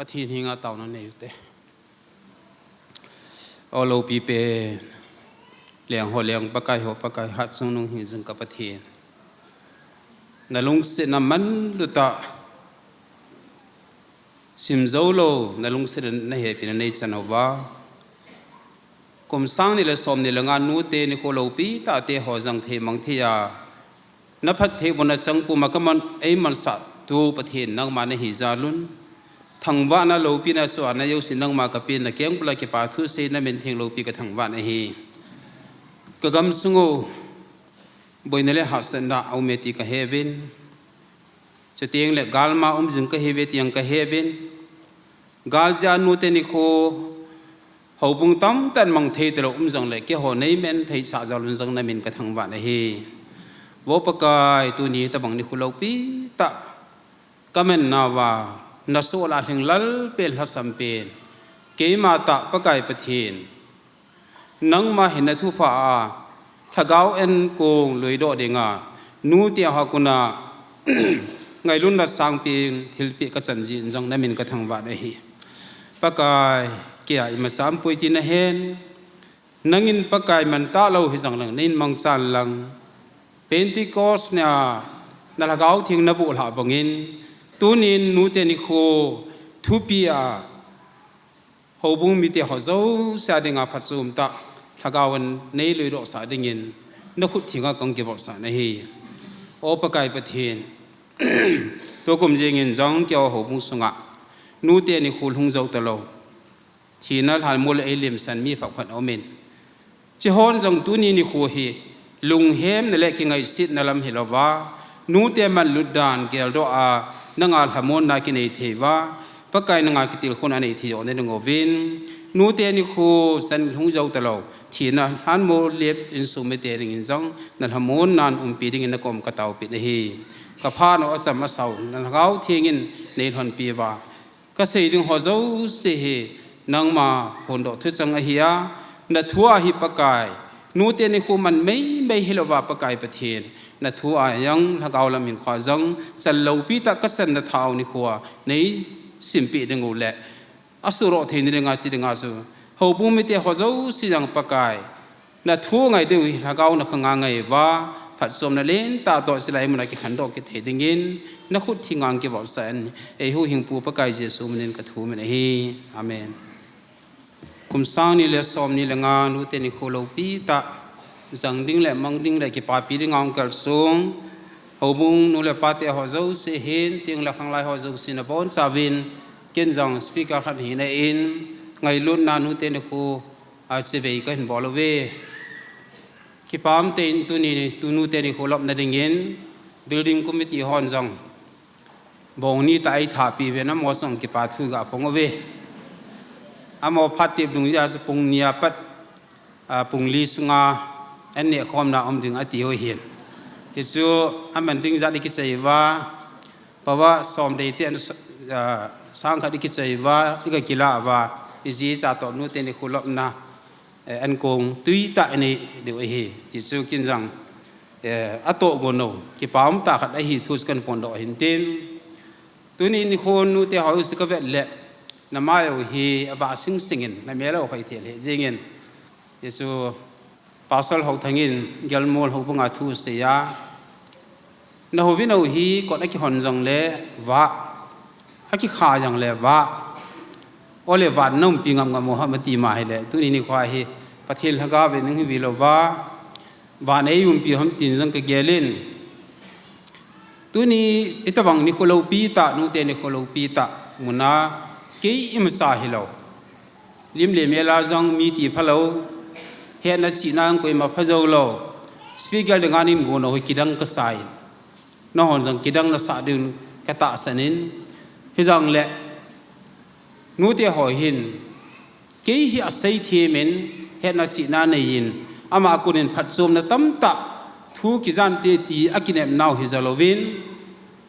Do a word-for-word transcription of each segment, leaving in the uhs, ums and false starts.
Pathen henga taona nei u te. O loupi pen, leng ho leng, Pakai ho Pakai, hatchungnung hing jing ka Pathen. Na lungsetna manlu tah, sim jou lou, na lungsetna na hepina nei chan uva, kum sang ni le som ni le nga nute nikho loupi tah te ho jang thei mang thei a, na phattheibohna chang puma ka man, ei mansah tu Pathen nangma na hi jal un. Thangvahna loupina sohna jouse nangma ka pen, na keng bula kipa thu sei, na min theng loupi ka thangvah na hi. Ka gamsung u boina le hahsatna a um e ti ka he uvin. Chuteng le galma um jing ka hi uve ti jong ka he uvin. Gal jeh a nute nikho houbung tamtah in mang thei talou um jong le, keiho nei men thei sah jal un jong na min ka thangvah na hi. Vo Pakai, tuni tabang nikho loupi tah ka man nauva, na soh lah lhinglel pen, lhasam pen, keima tah Pakai Pathen, nangma hin na thupha a, lhagao an kong luidoh dinga, nute ho kona ngailutna sangpen thilpeh ka chan jeh in jong na min ka thangvah na hi. Pakai, kei a imacha um poi ti na hen, nangin Pakai man talou hi jong lang, na in mangchan lang, Pentecost nia na lhagao theng na boh lhah bangin, tunin nute nikho thupi a, houbung mite ho jouse a dinga phatchom tah lhagao an nei luidoh sah dingin, na khut thenga kong kibol sah na hi. O Pakai Pathen, tukum jingin jong keiho houbung sunga nute nikho lhung jou talou, thina lhanmol ei limsan mi phabep khat um in, chehon jong tuni nikho hi lunghemna le kingaisetna lam hilouva, nute manlut dan geldoh a, nanga lhamonna kinei thei uva, Pakai nanga kitilkhouna nei thei joh na ding uvin, nute nikho chan lhung jou talou, thina lhanmol lep insung mite dingin jong na lhamonnan umpi dingin na kom ka taopi na hi. Ka phat u acham asao, na lhagao thengin nei lhonpi uva, ka sei ding ho jouse hi nangma phondoh thuchang ahi a, na thu a hi Pakai, nute nikho man meimei hilouva Pakai Pathen, na thu a jong lhagao lam hinkhoa jong chal loupi tah ka channa thao nikhoa nei simpeh ding u le, asuhdoh theina dinga chi dinga chu houbung mite ho jouse jong Pakai, na thu ngai diu hi lhagao na khanga ngai uva, phatchomna lentah toh chulai muna kikhandoh kit thei dingin, na khut thenga kibol sah in, ei huhhingpu Pakai Jesu minin ka thum in ahi. Amen. Kum sang ni le som ni le nga nute nikho loupi tah jang ding le mang ding le kipapi dinga hung kalsong houbung nu le pate ho jouse hin, teng le khanglai ho jouse na bonchauvin, ken jong speaker khat hina in, ngailutna nute nikho a, chibai ka hin bol uve. Kipa umtah in tuni, tu nute nikho lopna dingin, building committee hon jong bong ni tah ei thahpeh uvin, amaho jong kipa thu ga phong uve. Amaho phat tep dungjuiya chu pung ni a pat, a, pung li sunga an nehkhomna um ding ati u ahin. Hichu aman ding jat i kichai uva, power som dei te an s-, a, sang khat i kichai uva, i ka kilah uva, i ji i cha toh nute nikho lopna, eh, an kong tui tah i nei diu ahi. Ti chu ken jong, eh, atoh gon u, kipa umtah khat ahi thu chu kan phondoh hin tin. Tuni nikho nute ho jouse ka vet le, na mai u hi avah sing sing in, na mel u hoi thei lheh jing in. Hichu Pastor Haothang in Gelmol houbunga thu asei a, na houvin u hi kot akihon jong le vah, akikha jong le vah, ole vah na umpi ngam ngam u ham ati ma hile, tuni nikho hi Pathen lhagao vin hung hi vi louva, vah na ei umpi ham tin jong ka gel in. Tuni itobang nikho loupi tah, nute nikho loupi tah muna kei imacha hilou, lim le mel a jong mi ti phalou, hetna chihna jong koima pha jou lou, speaker dinga nei gon u hi kidang kasa in, nahon jong kidang nasah diu ka tahsan in, hijongle nute ho hin kei hi asei them in, hetna chihna nei in, ama a kon in phatchomna tamtah, thu kijan te ti a kinep nau hi jal uvin,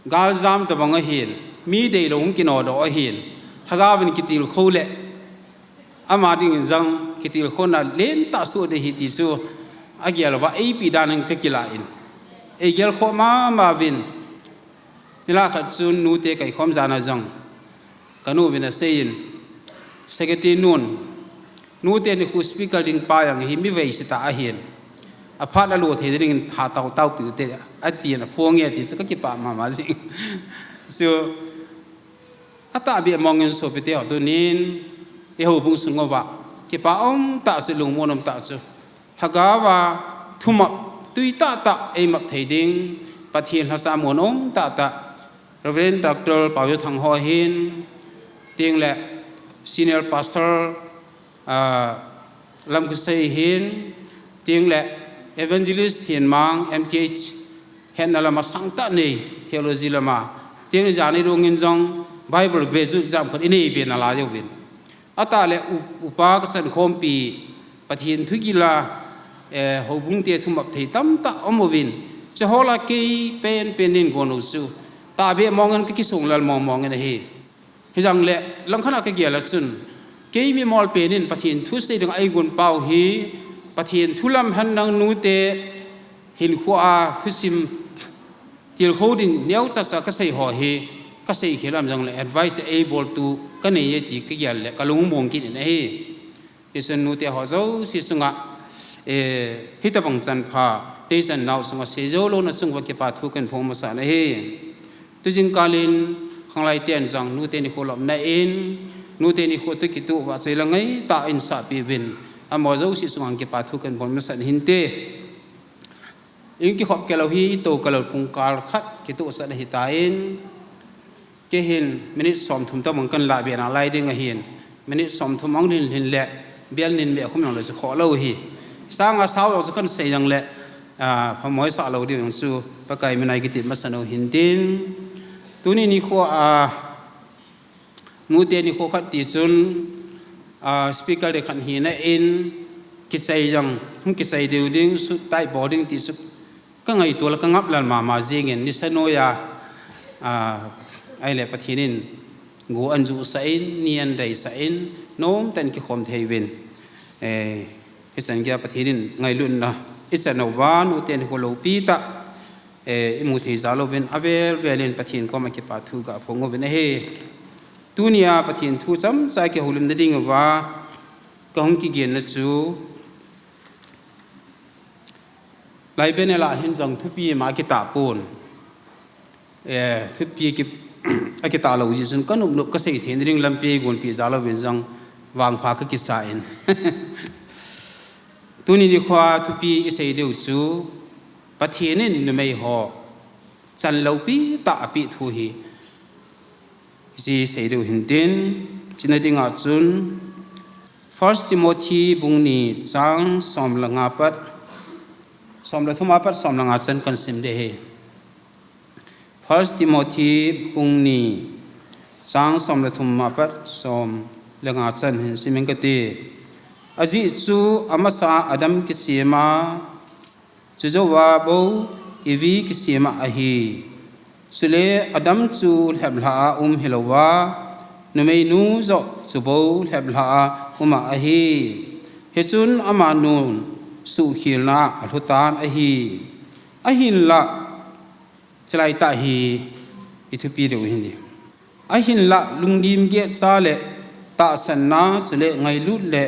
galjam tobang ahin, mi deilou hung kinodoh ahin, lhagao vin kitilkhou le, ama dingin jong kitilkhouna lentah soh ding ahi ti chu agel uva eipeh dan in ka kilah in, ei gelkhoh mama uvin, nilhah khat chun nute kaikhom jan a jong Kanu vin aseiyin, Secretary nun, nute nikho speaker ding pa jong hi mi veise tah ahin, aphat alo thei dingin tha tao tao piu te, atin aphonge ti chu kakipah mama jing. So, atahbeh mongin sopite ho tunin, i houbung sunguva kipa umtah chu, lungmon umtah chu, lhagaova thumop tui tahtah eimop thei ding Pathen lhasa mon umtah tah Reverend Doctor Paojathang ho hin, tengle Senior Pastor, ah, Lamkhosei hin, tengle Evangelist Thenmang, M T H, hetna lama sangtah nei, theology lama, tengle jani dungin jong Bible graduate jam khat inei be nalai uvin. Atah le u-, upa kasan khompi, Pathen thugila, eh, houbung te thumop thei tamtah um uvin. Chehola kei penpen in gon u chu, tahbeh mongin kakisong lal mong mongin ahi. Hijongle langkhat a kagel a chun, kei mimol penin Pathen thu sei ding a eigon pau hi, Pathen thu lam hen lang nute hinkhoa thusim tilkhou ding neocha cha kasei ho hi, kasei khel am jongle advice eiboltu kanei e ti kagel le kalung mong kit in ahi. Hichun nute ho jouse chunga, eh, hitobang chanpha, tei chan nao chunga seijou louna chunguva kipa thu kahin phong masat ahi. Tujingkal in khanglai ten jong nute nikho lopna in, nute nikho toh kitoh vahchoi la ngaitah in sahpeh uvin, amaho jouse chunga kipa thu kahin phong masat hinte. Ikikhop kei lou hi, itoh kei lou pungkal khat kitohsah ahitan, kei hin minute somthum tobang kahin lah be nalai ding ahin, minute somthum ahung lhin lhin le, bell nin me khum jongle chu khoh lou ahi. Sanga sao jong chu kahin sei jongle, ah, phamosah lou ding jong chu, Pakai mina ikitep masat u hintin. Tuni nikho a, nute nikho khat tichun, ah, speaker le khat hina in, kichai jong, hung kichai diu ding, suit tie bol ding ti chu kangaito le kangap lal mama jingin, nisa noiya, ah, ahile Pathen in go ahin juhsah in, ni ahin deisah in, nomtah in kikhom thei uvin. Eh, hichan geiya Pathen in ngailutna ichan uva, nute nikho loupi tah, eh, imu thei jal uvin, avel vel in Pathen koma kipa thu gaphong uvin ahi. Tunia Pathen thu chomcha kihoulimna dinguva kahung kigenna chu, Lai banner a hin jong thupi ima akitah pon. Eh, thupi ki-, akitah lou jeh chun kanop nop kasei theina ding lampi eigonpeh jal uvin jong vangpha kakisa in. Tuni nikhoa thupi isei diu chu, Pathen in numei ho chan loupi tah apeh thu hi, hiche sei diu hintin, chuna dinga chun, First Timothy bung ni chang som le nga pat, som le thum apat som le nga chan kahin sim ding ahi. First Timothy bung ni chang som le thum apat som le nga chan hin sim inge kati. Ajeh chu amasa Adam kisem a, chujouva bou Evi kisem a ahi. Chule Adam chu lheplhah a um hilouva, numeinu joh chu bou lheplhah a um a ahi. Hichun amanun suhkhelna a alhutan ahi. Ahinlah, chulai tah hi ithupi diu ahi. Ahinlah lungdim gehcha le tahsanna chule ngailut le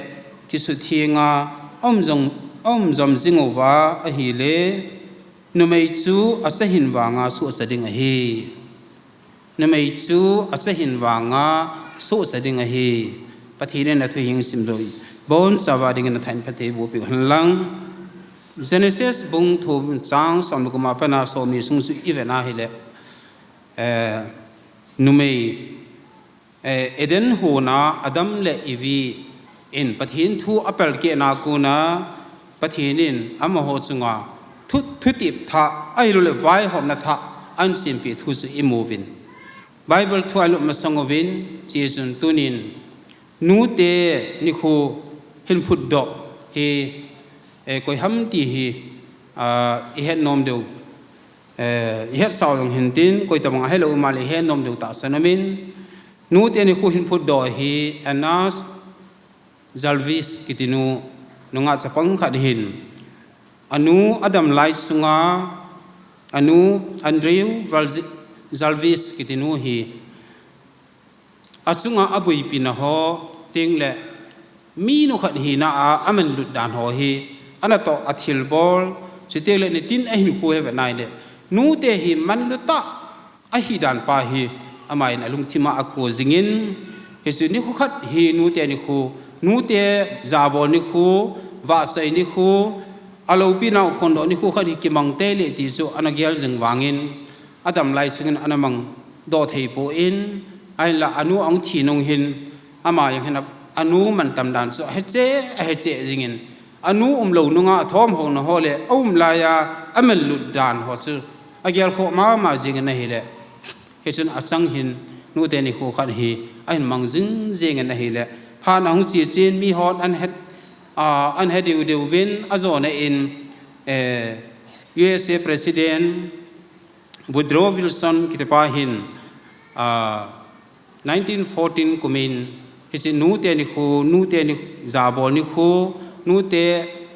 kisutheng a aum jong, aum jom jing uva ahile, numei chu achahin vanga sohcha ding ahi. Numei chu achahin vanga sohcha ding ahi. Pathen in athu hing simdoh, bonchauva dingin athain phatthei boh peh hen lang. Genesis bung thum chang som le gup a pat a som ni sung chu ivet a ahile, eh, numei, eh, Eden hon a Adam le Evi in Pathen thu apelkeh na kon a Pathen in amaho chunga thu, thutep thah, ahilouleh vaihopna thah ahin sempeh thu chu imu uvin. Bible thu alut masang uvin, hichun tunin nute nikho hin phutdoh hi, eh, koi ham ti hi, ah, ihet nom diu, eh, ihet sao jong hintin, koi tabang ahelou um a le ihet nom diu tahsan umin, nute nikho hin phutdoh hi Anna Jarvis kitinu, nungah chapang khat hin, anu adam lai sunga, anu Andrew Jarvis kitinu hi, achunga abuipina ho, tengle minu khat hina a amanlut dan ho hi, anatoh athilbol, chutengle nitin ahinkho hi vet nai le, nute hi manlutah ahidan pa hi, amahin alungthima ako jingin, hichu nikho khat hi nute nikho, nute jabol nikho, vahchoi nikho, aloupina u phondoh nikho khat hi kimang tei le ti chu ana gel jing vangin, adam lai sungin ana mangdoh thei poi, ahinla anu ahung thi nung hin, ama jong hin anu mantam dan chu aheche, aheche jingin, anu umlou nunga athom houna ho le aum laiya amanlut dan ho chu agelkhoh mama jingin ahile, hichun achang hin nute nikho khat hi ahin mang jing jingin ahile, phat ahung che chen mihon ahet, ahet diu diu vin, ajona in, USA President Woodrow Wilson kitipa hin, nineteen fourteen kumin, hiche nute nikho, nute ni jabol nikho, nute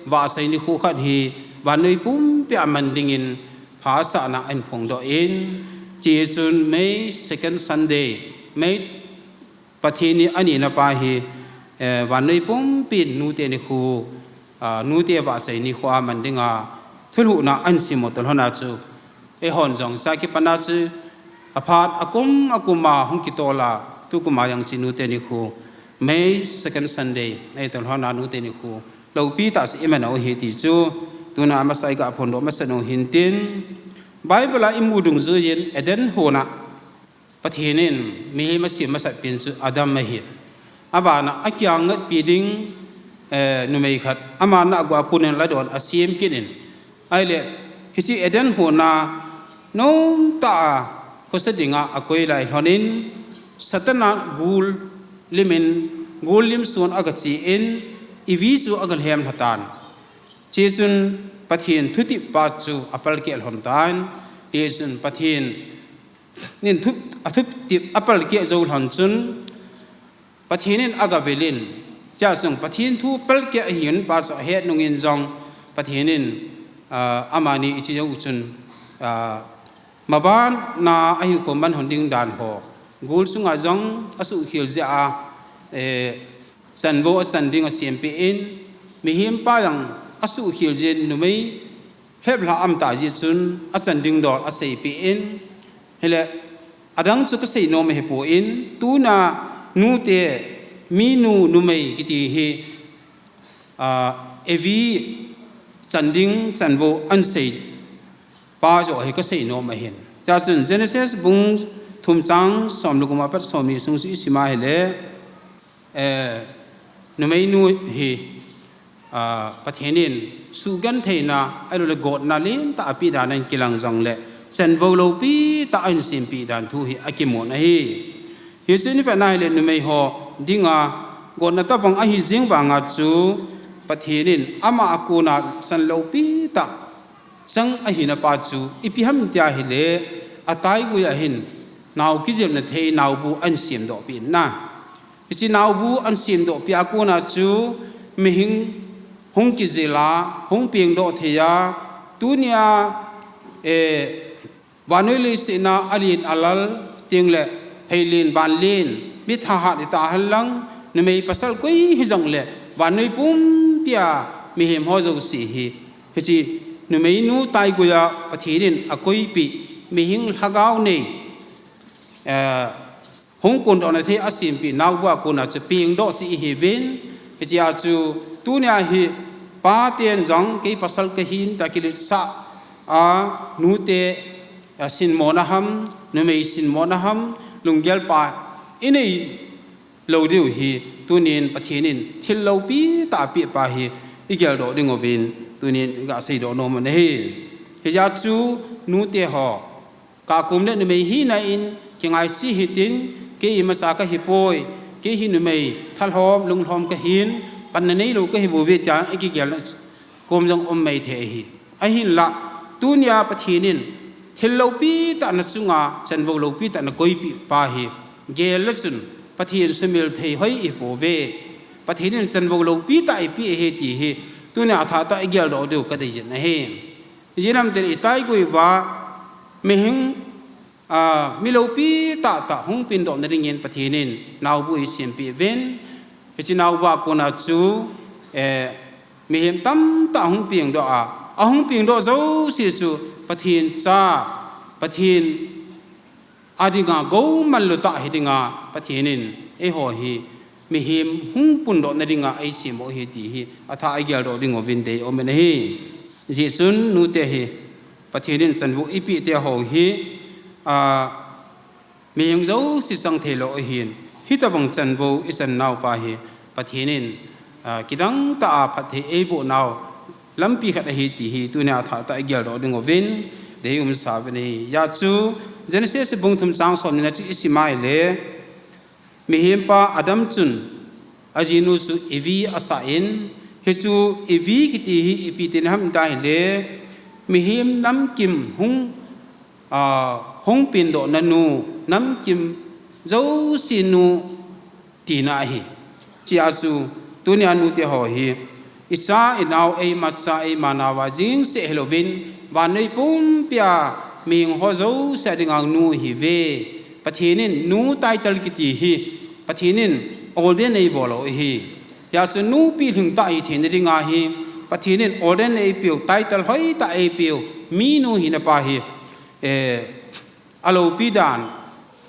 vahchoi nikho khat hi vannoi pumpia aman dingin phasahna ahin phongdoh in, hichun May second Sunday, May Pathen ni anina pa hi, vannoi pumpin nute nikho, nute vahchoi nikho aman dinga thulhuhna ahin seimu toh lhona chu, eihon jong cha kipana chu aphat akum akuma hung kitola, tukuma jong hiche nute nikho, May second Sunday, eitoh lhona nute nikho loupi tah chu iman u ahi ti chu, tuna amasa iga phondoh masat u hintin, Bible a imu dungjuiyin Eden hon a Pathen in mihem asem masat pen chu Adam ahin, abana akiang ngatpi ding numei khat, ama nahgoa konin ladon asem kit in, ahile hiche Eden hon a nomtah a khosa dinga akoi lai lhonin, Satan a gul limin, gul lim sun agache in, Evi chu agalhem lhatan, hichun Pathen thutep pa chu apalkeh lhon tan, hichun Pathen nin thu, athutep apalkeh jou lhon chun, Pathen in agavelin, hichea chun Pathen thu palkeh ahin pa chu ahet nungin jong, Pathen in amani hiche jou chun, mabana ahinkho man lhon ding dan ho, gul sunga jong asuhkhel jeh a, chanvou achan ding asempeh in, mihem pa jong asuhkhel jeh in numei lheplhah aumtah jeh chun achan ding dol aseipeh in, hile adang chu kasei nom ahipoi, tuna nute, minu numei kiti hi, Evi chan ding chanvou ahin sei pa joh hi kasei nom ahin. Hichea chun Genesis bung thum chang somle gup apat somni sung chu isim a hile, numeinu hi Pathen in suhgentheina ahiloule gotna lentah apeh dan ahin kilang jongle, chanvou loupi tah ahin sempeh dan thu hi akimun ahi. Hichun ivet na hile numei ho dinga gotna tobang ahi jeng vanga chu, Pathen in ama a kona chan loupi tah chang ahina pa chu ipi ham tia hile, ataigui a hin nao kijilna thei naobu ahin semdohpeh in na. Hiche naobu ahin semdohpeh a kona chu mihing hung kijil a, hung pengdoh thei a, tunia vannoi leiset a alen alal tengle, pheilen vanlen, mithahat itahen lang, numei pasal koi hijongle vannoi pumpia mihem ho jouse hi, hiche numeinu taigui a Pathen in akoipeh, mihing lhagao nei, hung kondohna thei asempeh naobu a kona chu pengdoh cheh ihiuvin, hichea chu tunia hi paten jong kei pasal kahin tia kiletsah a, nute sinmona ham, numei sinmona ham, lunggel pa inei lou diu hi, tunin Pathen in thil loupi tah apeh pa hi igeldoh dinguvin, tunin iga seidoh nom u ahi. Hijeh a chu nute ho, kakom le numei hina in kingaise hitin, kei imacha kahipoi, kei hi numei thalhom lunglhom kahin, panna neilou kahibouve tia ikigelna kom jong um maithei ahi. Ahinla, tunia Pathen in thil loupi tah nachunga chanvou loupi tah nakoipeh pa hi, gel le chun Pathen sumil thei hoi ihipouve. Pathen in chanvou loupi tah eipeh ahi ti hi tunia thahtah igeldoh diu kadeiyin ahi. Ijeh inem itile itaigui uva mihing a, mi loupi tahtah hung pengdoh nadingin Pathen in naobu eisempeh uvin, hiche naobu a kona chu, eh, mihem tamtah hung pengdoh a, ahung pengdoh jouse chu Pathen cha, Pathen a dinga gou manlutah hidinga Pathen in eiho hi mihem hung pengdoh nadinga eisem u ahi ti hi athah a igeldoh ding uvin deium in ahi. Hijeh chun nute hi Pathen in chanvou eipeh te ho hi, a, mihem jouse chang theilou ahin, hitobang chanvou ichan naupa hi Pathen in, a, kidang tah a phatthei eiboh nau lampi khat ahi ti hi tunia thah tah a igeldoh ding uvin deium sa uvin ahi. Hijeh chun Genesis bung thum chang somni na chu isim a ahile, mihem pa Adam chun ajinu chu Evi asah in, hichu Evi kiti hi ipi tina ham iti ahile, mihem namkim hung, a, hung pengdoh nanu, namkim jouse nu tina ahi. Hijeh chun tunia nute ho hi, icha inao, eimacha eimanao a jeng seh hilouvin, vannoi pumpia mihem ho jouse a dinga nu ihiuve. Pathen in nu title kiti hi Pathen in ordain eibol u ahi. Hijeh chun nupi lhingtah hitheina dinga hi Pathen in ordain eipeu, title hoitah eipeu, minu hina pa hi, eh, aloupi dan,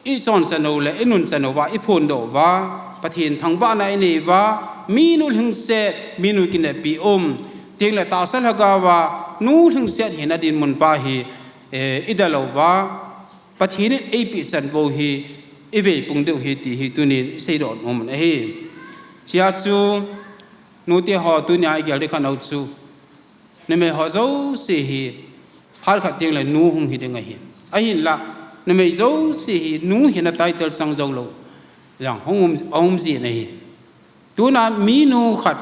ichonchanu le inunchanu va iphondoh uva, Pathen thangvahna inei uva, minu lhingset, minu kineppi um, tengle tahsa lhagao va nu lhingset hina dinmun pa hi, eh, idalou uva, Pathen in eipeh chanvou hi ivei pung diu ahi ti hi tunin iseidoh nom un ahi. Hijeh chun nute ho tunia igel ding khat nau chu, numei ho jouse hi phat khat tengle nu hung hiding ahi. Ahinla, numei jouse hi nu hina title chang joulou jong hung um, aum jin ahi. Tuna minu khat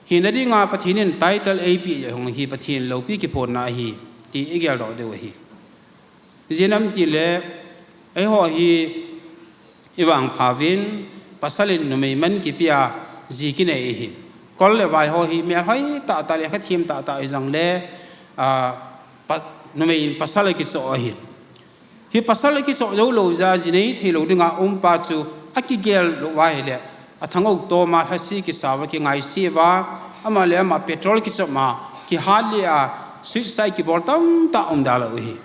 hina dinga Pathen in title eipeh jeh hi Pathen loupi kiphonna ahi ti igeldoh diu ahi. Ijeh inem itile, eiho hi ivangpha uvin, pasal in numei man kipe a ji kinei ahi. Kol le vai ho hi melhoi tahtah le khathem tahtah hijongle, a, pa-, numei in pasal akichoh ahi. Hi pasal akichoh joulou jeh a ji nei theilou dinga um pa chu akigel lou uva ahile, athangou toma lhase kisa uva kingaise uva, ama le ama petrol kichop a, kihat le a, suicide kibol tamtah um dalou ahi.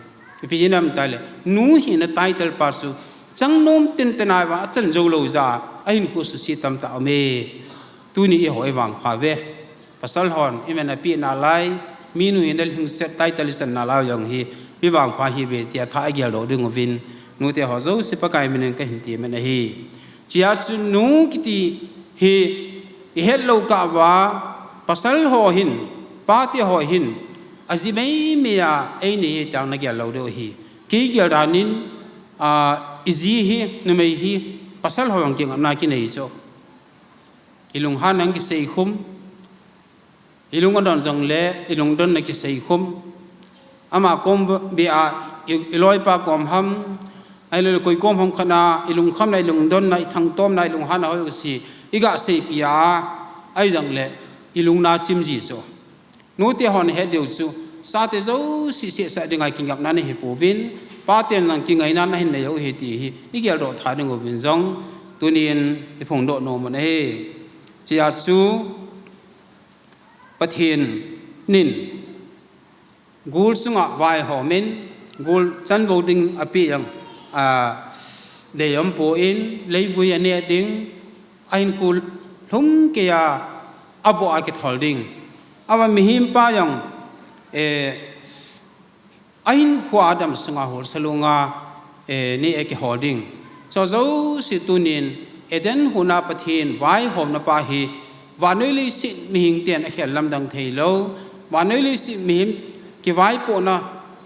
Ipi jeh inem itile, nu hina title pa chu chang nom tenten a uva achan joulou jeh a, ahinkho suse tamtah aume. Tuni eiho ivangpha uve. Pasal hon iman apeh nalai, minu hina lhingset title ichan nalai jong hi, mi vangpha ihiuve tia thah a igeldoh ding uvin, nute ho jouse Pakai minin kahin temin ahi. Hijeh chun nu kiti hi ihetlou kah uva, pasal ho hin, pate ho hin, aji meimei a einei e tia nagel lou diu ahi. Kei gel danin, a, iji hi, numei hi, pasal ho jong kingapna kinei chu. Ilunghanna kiseikhum, ilung adon jongle, ilungdonna kiseikhum. Ama kom beh a, i, iloipa kom ham, ahiloule koi kom ham khat a, ilungkhamna, ilungdonna, ithangtomna, ilunghanna ho jouse iga seipeh a, ahijongle, ilungna chim ji chu. Nute hon het diu chu, chate jouse sehsah dinga kingapna nahipouvin, paten jong kingaina nahin nei u ahi ti hi igeldoh tha ding uvin jong, tunin iphongdoh nom un ahi. Hijeh chun, Pathen in gul chunga vaihom in, gul chanvou ding apeh jong, a, deium poi, leivui aneh ding, ahinkho lhumkeiya aboh a kithol ding. Aban mihem pa jong, eh, ahinkho a adam sunga holsa lunga, eh, neh a kihol ding. Chujouse tunin Eden huna Pathen vaihomna pa hi, vannoi leiset mihing ten akhel lamdang theilou, vannoi leiset mihem kivaipohna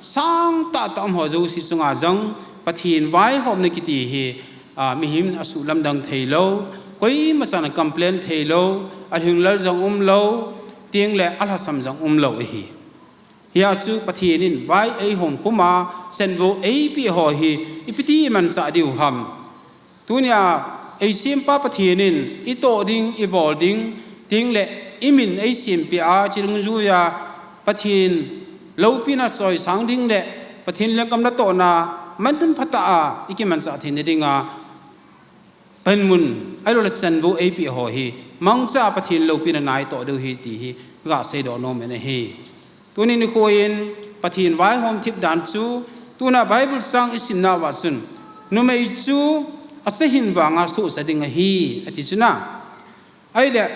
sangtah tah um ho jouse chunga jong Pathen vaihomna kiti hi, a, mihem asuh lamdang theilou, koima chan a complain theilou, alhinglel jong umlou, tengle alhasam jong umlou ahi. Hijeh chun Pathen in vai eihomkhum a, chanvou eipeh ho hi, ipiti imanchah diu ham. Tunia, eisempa Pathen in, itoh ding, ibol ding, tengle, imin eisempeh a, chi dungjuiya, Pathen loupina choisang ding le, Pathen lenggam natohna manphatah a ikimanchah theina dinga panmun, ahilouleh chanvou eipeh ho hi mangcha Pathen loupina naitoh diu ahi ti hi kaseidoh nom in ahi. Tuni nikho in Pathen vaihom thip dan chu, tuna Bible chang isimna uva chun, numei chu achahin vanga sohcha ding ahi, ati chu na. Ahileh,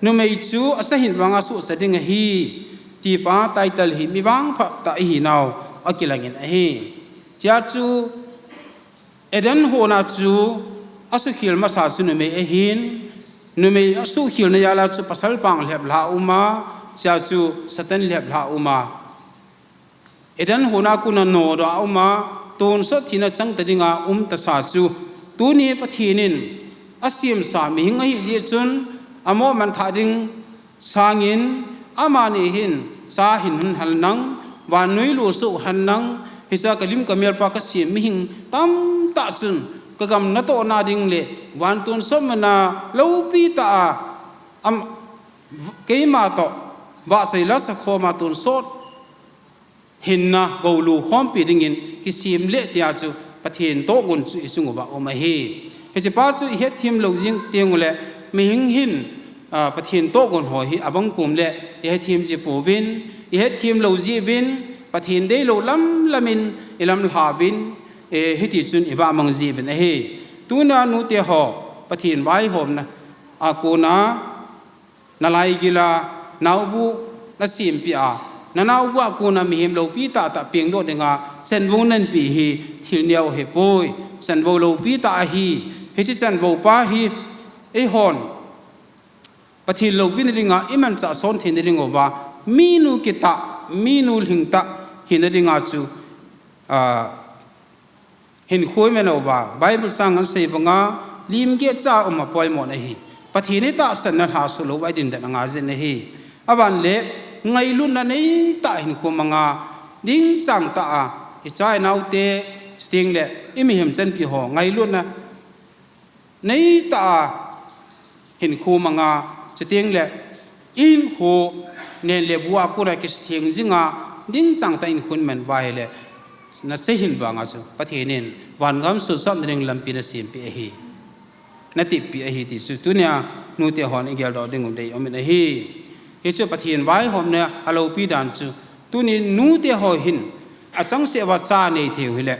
numei chu achahin vanga sohcha ding ahi, ti pa title hi mi vangphat tah ihinau akilang in ahi. Hiche chu Eden hon a chu asuhkhel masa chu numei ahin, numei asuhkhelna jal a chu pasal panglhep lha aum a, hiche chu Satan lhep lha aum a. Eden hon a kon a nodoh a um a, tonsot thina chang ta dinga um tasa chu, tuni Pathen in asemsa mihing ahi jeh chun, amo manthah ding sangin, amani hin cha hin hung hal nang, vannoi lusoh hen nang, hiche kalim kamel pa kasem mihing tamtah chun, kagam natohna ding le van tonsot mana loupi tah a, am, keima toh vahchoi la sakhom a tonsot hinna goulu khompi dingin kisem le tia chu Pathen tohgon chu ichung uva um ahi. Hiche pa chu ihetthem lou jing teng uleh mihing hin, ah, Pathen tohgon ho hi abang kom le ihetthem ji pouvin, ihetthem lou jeh uvin Pathen deilou lamlam in ilamlha uvin, eh, hiti chun ivah mang ji uvin ahi. Tuna nute ho Pathen vaihomna a kon a nalaigil a, naobu nasempeh a, nanaobu a kon a mihem loupi tahtah pengdoh dinga chanvou nahin pe hi thil neo ahipoi, chanvou loupi tah ahi. Hiche chanvou pa hi eihon Pathen loupina dinga imanchah son theina diuva, minu kitah, minu lhingtah hina dinga chu, ah, hinkho iman uva, Bible chang in asei banga, lim geh cha a um a poimo ahi. Pathen itahsanna lhaso louva idin dan angai jin ahi. Aban le, ngailutna neitah hinkho manga, dingchang tah a, icha inaote, chuteng le, imihem chanpi ho, ngailutna neitah a hinkho manga, chuteng le, ihinkho nen le bu a kon a kisutheng jinga, dingchang tah a hinkho iman uva ahile, nachahin vanga chu Pathen in vangam suhsapna ding lampi nasempeh ahi, natippi ahi ti chu tunia nute hon igeldoh diu deium in ahi. Hichu Pathen vaihomna aloupi dan chu, tuni nute ho hin achangseh uva cha nei thei u hile,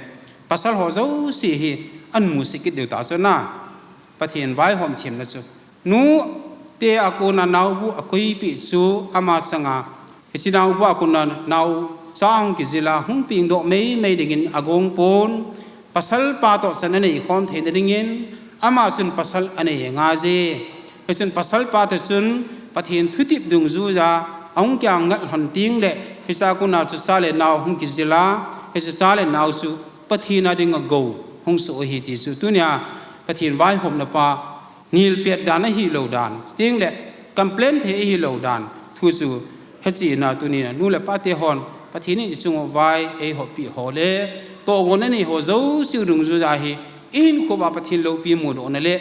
pasal ho jouse hi ahin musit kit diu ta chu na. Pathen vaihom themna chu, nute a kon a naobu akoipeh chu ama changa, hiche naobu a kon a nao cha hung kijil a hung pengdoh meimei dingin agong pon, pasal pa toh chan anei khom theina dingin, ama chun pasal anei angai je. Hichun pasal pa te chun Pathen thutep dungjuiya ahung kiang ngat lhon teng le, hiche a kon a chu cha le nao hung kijil a, hiche cha le nao chu Pathen a dinga gou hung soh ahi ti chu tunia Pathen vaihomna pa ngilpet dan ahilou dan, chuteng le complain thei ahilou dan thu chu hechen a tunia nu le pa te hon Pathen in ichung uva eihoppi ho le tohgon anei ho jouse dungjuiya hi ihinkho uva Pathen loupi mudohna le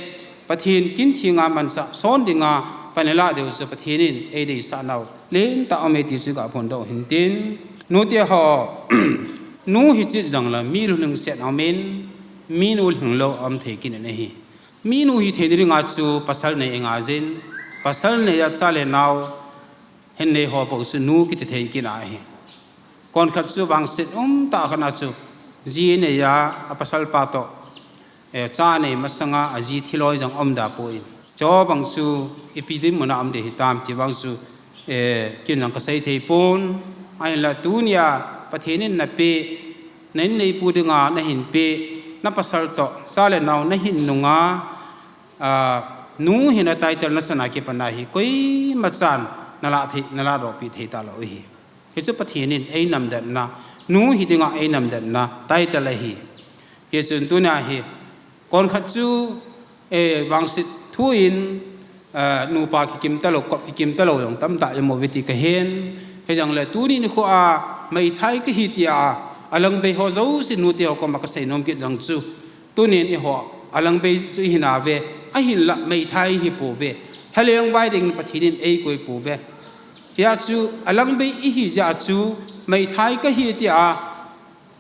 Pathen kin thenga manchah son dinga pan ilah diu chu Pathen in eideisah nau lentah aume ti chu kaphondoh u hintin. Nute ho, nu hi chit jongle mi lhung set aumin, minu lhinglou aum thei kit in ahi. Minu hitheina dinga chu pasal nei angai jin, pasal nei a cha le nao hin nei ho bou chu nu kiti thei kit ahi. Konkhat chu vangset umtah khat a chu ji anei a, apasal pa toh, eh, cha anei masanga aji thiloi jong aum da poi. Chubang chu ipi dinmun a um ding hitam ti vang chu, eh, ken jong kasei thei pon. Ahinla tunia Pathen in napeh, na inneipu dinga nahin peh, napasal toh cha le nao nahin nunga, ah, nu hina title nasan a kipat a hi koimachan nalah thei, nalah dohpeh thei talou ahi. Hichu Pathen in einamdetna, nu hi dinga einamdetna title ahi. Hichun tunia hi konkhat chu, eh, vangset thu in, eh, nupa kikim talou, kop kikim talou jong tamtah imu uve ti kahen. Hijongle tuni nikho a meithai kahi tia alangbei ho jouse nute ho koma kasei nom kit jong chu, tunin eiho alangbei chu ihinauve, ahinla meithai ihipouve. Lhalengvai dingin Pathen in eikoi pouve. Hia chu alangbei ihi jeh a chu meithai kahi tia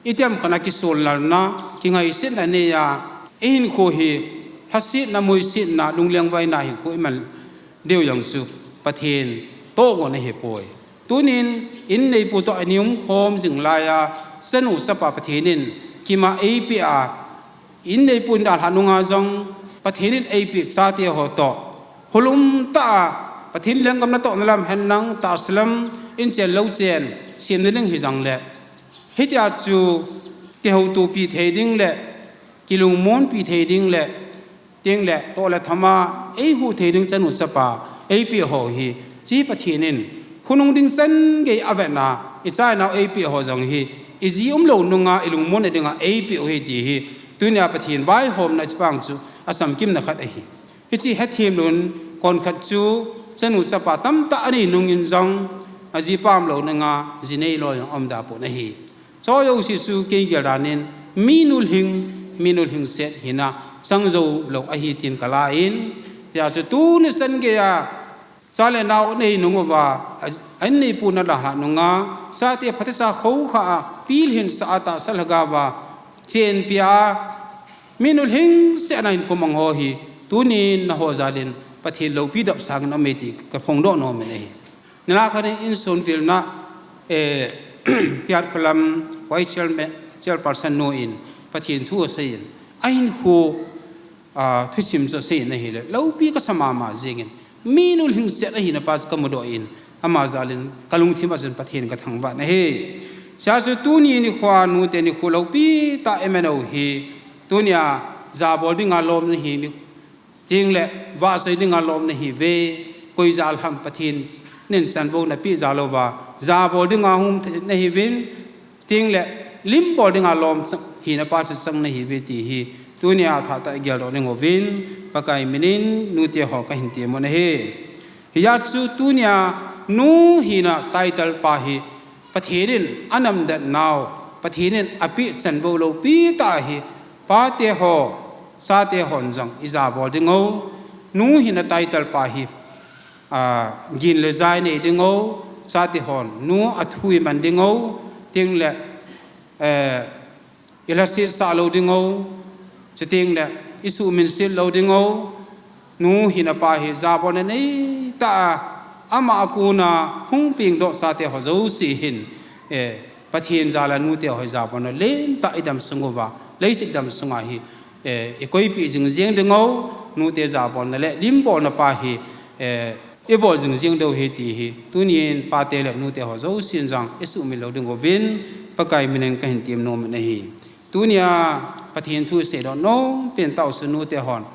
itiham khat a kisollalna, kingaisetna neiya, ihinkho hi lhasetna, moisetna, lunglengvaina hinkho iman diu jong chu Pathen tohgon ahipoi. Tunin in neipu toh ana umkhom jing laiya, chanu chapa Pathen in kima eipeh a, in neipu in dalhah nunga jong Pathen in eipeh chate ho toh, hulum tah a Pathen lenggam natohna lam hen lang tahsa lam in chen lou chen, semna ding hijongle, hitia chu kihoutopi thei ding le, kilungmonpi thei ding le, tengle toh le thama eihuh thei ding chanu chapa eipeh ho hi, hiche Pathen in khonung ding chan gei avetna, icha inao eipeh ho jong hi, iji umlou nunga ilungmonna dinga eipeh u ahi ti hi, tunia Pathen vaihomna hiche pang chu achamkimna khat ahi. Hiche hethem louvin, konkhat chu chanu chapa tamtah anei nungin jong, ajipa umlou nunga ji neilou jong aum da pon ahi. Chujouse chu kei gel danin, minu lhing, minu lhingset hina chang joulou ahi tin kala in, hijeh chun tuni chan geiya cha le nao anei nung uva, a, in neipu in adalhah nunga, chate phatecha khoukhah a, pilhinsah a, tahsa lhagaova chenpi a, minu lhingset a hinkho mang ho hi, tunin nangho jal in Pathen loupi dap sangin aume ti kaphongdoh nomin ahi. Nilhah khat in insung vilna, eh, Piatkholam Vice Chairman, Chairperson nu in Pathen thu aseiyin, ahinkho, ah, thusim chu aseiyin ahile, loupi kasa mama jengin, minu lhingset ahina pa chu kamudoh in, ama jal in kalungthim a chun Pathen kathangvah in ahi. Hijeh chun tuni nikhoa nute nikho loupi tah iman u hi, tunia jabol dinga lom nahi, tengle vahchoi dinga lom nahiuve, koi jal ham Pathen in chanvouna peh jal uva, jabol dinga hung nahiuvin, tengle limbol dinga lom cha-, hina pa chu chang nahiuve ti hi, tunia thahtah igeldoh ding uvin, Pakai minin nute ho kahin temun ahi. Hijeh chun tunia nu hina title pa hi, Pathen in anamdet nau, Pathen in apeh chanvou loupi tah hi, pate ho, chate hon jong ijabol ding u, nu hina title pa hi, a, gin le ja inei ding u, chate hon nu athu iman ding u, tengle, eh, ilhasetsah lou ding u, chutengle isuhminset lou ding u, nu hina pa hi jabolna neitah a, ama a kona hung pengdoh chate ho jouse hin, eh, Pathen jal a nute ho hi jabolna lentah idam sung uva, leiset dam sunga hi, eh, ikoipeh jingjeng ding u, nute jabolna le limbolna pa hi, eh, ibol jingjeng diu ahi ti hi, tunin pate le nute ho jousen jong isuhmil lou ding uvin, Pakai minin kahin tem nomin ahi. Tunia Pathen thu iseidoh nom pen tah u chu nute hon,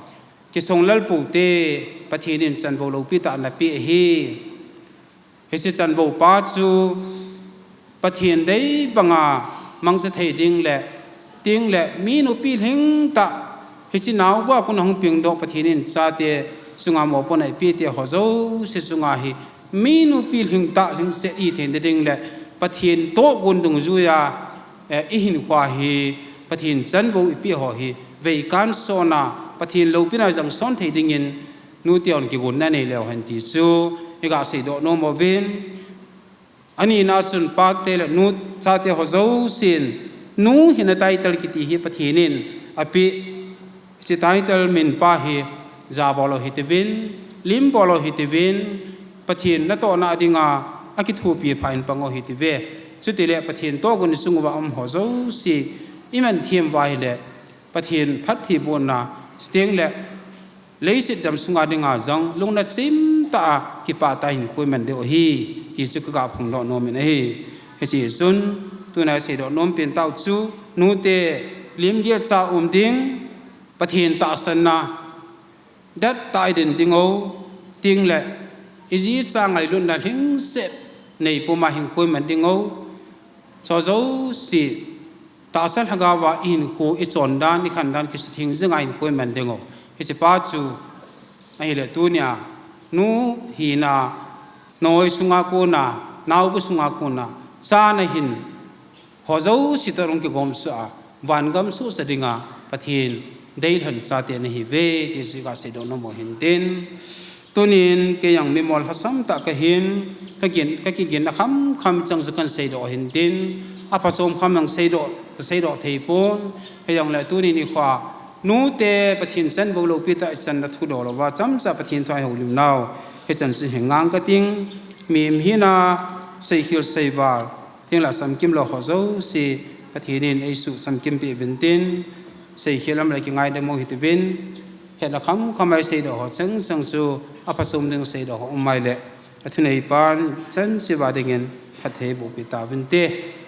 kisonglel pou te, Pathen in chanvou loupi tah anapeh ahi. Hiche chanvou pa chu Pathen dei banga mangcha thei ding le, tengle minu pilhing tah, hiche naobu a kona hung pengdoh Pathen in chate chunga mopohna eipeh te ho jouse chunga hi, minu pilhing tah lhingset ihi theina ding le, Pathen tohgon dungjuiya, eh, ihinkhoa hi Pathen chanvou ipeh ho hi, veikan sona Pathen loupina jangson thei dingin, nute hon kigotna nei leu hen ti chu iga seidoh nom uvin. Anina chun pate le nu chate ho jousen, nu hina title kiti hi Pathen in apeh, hiche title min pa hi jabol u hitiuvin, limbol u hitiuvin, Pathen natohna dinga akithopi pha in pang u hitiuve. Chutile Pathen tohgon isung uva um ho jouse, iman them uva ahile, Pathen phattheibohna, chutengle leiset dam sunga dinga jong lungna chimtah a kipah tah a hinkho iman diu ahi, ti chu kaga phongdoh nomin ahi. Hiche chun, tuna iseidoh nom pen tah u chu, nute limgeh cha um ding, Pathen tahsanna dettah a idin ding u, tengle iji icha ngailutna lhingset neipuma hinkho iman ding u, chu jouse, tahsa lhagaova ihinkho, ichondan, ikhandan kisutheng jinga hinkho iman ding u. Hiche pa chu ahile tunia, nu hina, noi sunga kona, naobu sunga kona, chana hin, ho jouse toh hung kigomsuh a, vangam sohcha dinga Pathen deilhen chate nahiuve, ti chu iga seidoh nom u hintin. Tunin kei jong mimol lhasam tah kahin, kagin, kakiginna khamkham chang chu kahin seidoh hintin, aphachom kham jong seidoh Kaseidoh thei pon, hijongle tunin ikhoa nute Pathen chan bou loupitah ichan na thudoh louva, chomcha Pathen thu a ihoulim nau, hichan chu hin ngang kating, mihem hina, seikhel seival, tengle samkimlou ho jouse, Pathen in eisuh samkimpeh uvin tin, seikhel lam le kingaidam u hitiuvin, hetna khamkham a iseidoh ho chengcheng chu, aphachom ding seidoh ho um maile, athuneipan chan cheh uva dingin, phatthei bohpeh tauvinte.